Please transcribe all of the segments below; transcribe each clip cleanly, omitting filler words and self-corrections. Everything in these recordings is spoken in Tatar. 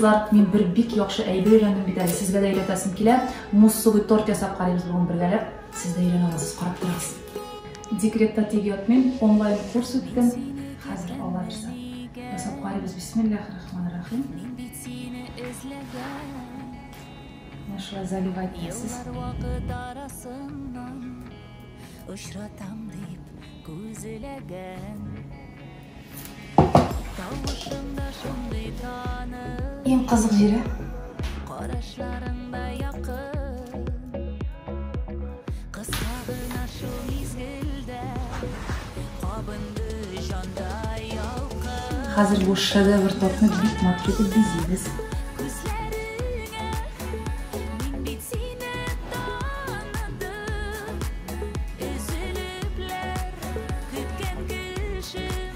дуслар, мин бер бик яхшы әйбер өйрәндем бит әле, сезгә дә өйрәтәсем килә. Муссовый торт ясап карыйбыз бүген бергәләп. Сез дә өйрәнә аласыз, карап торыгыз. Декретта тик ятмыйм, онлайн курс үттем. Хәзер Алла бирсә. Ясап карыйбыз. Бисмиллахир рахманир рахим. Менә шулай заливать итәсез. Очратам дип күз эләгән. Тавышыңда шундый таныш. Иң кызык җире. Карашларыңда якын. Кыска гына шул мизгелдә кабынды җанда ялкын. Хәзер бу шедевр тортны бик матур итеп бизибез. Күзләреңә мин бит сине таныдым. Өзелепләр көткән кешем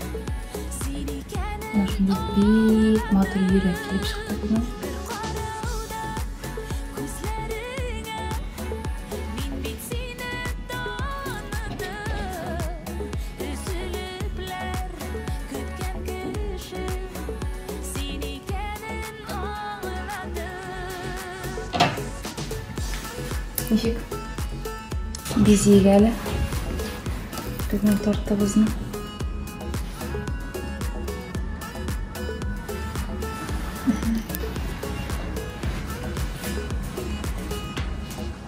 син икәнен Менә шундый бик матур йөрәк килеп чыкты бүген. Бер карауда күзләреңә мин бит сине таныдым. Өзелепләр көткән кешем син икәнен аңладым. Ничек? Бизик әле безнең тортыбызны.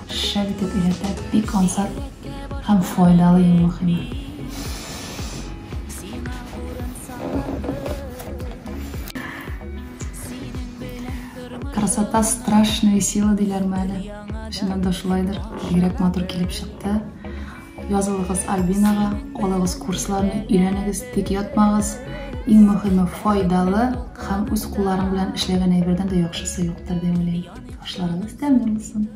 Шәп итеп өйрәтә, бик ансат һәм файдалы иң мөһиме. Сиңа урын салдым. Синең белән тормыш Красота страшная сила диләрме әле? Чыннан да шулайдыр. Бигрәк матур килеп чыкты. Язылыгыз Альбинага, алыгыз курсларны, өйрәнегез, тик ятмагыз. Иң мөһиме файдалы һәм үз кулларың белән эшләгән әйбердән дә яхшысы юктыр дип уйлыйм. Ашларыгыз тәмле булсын.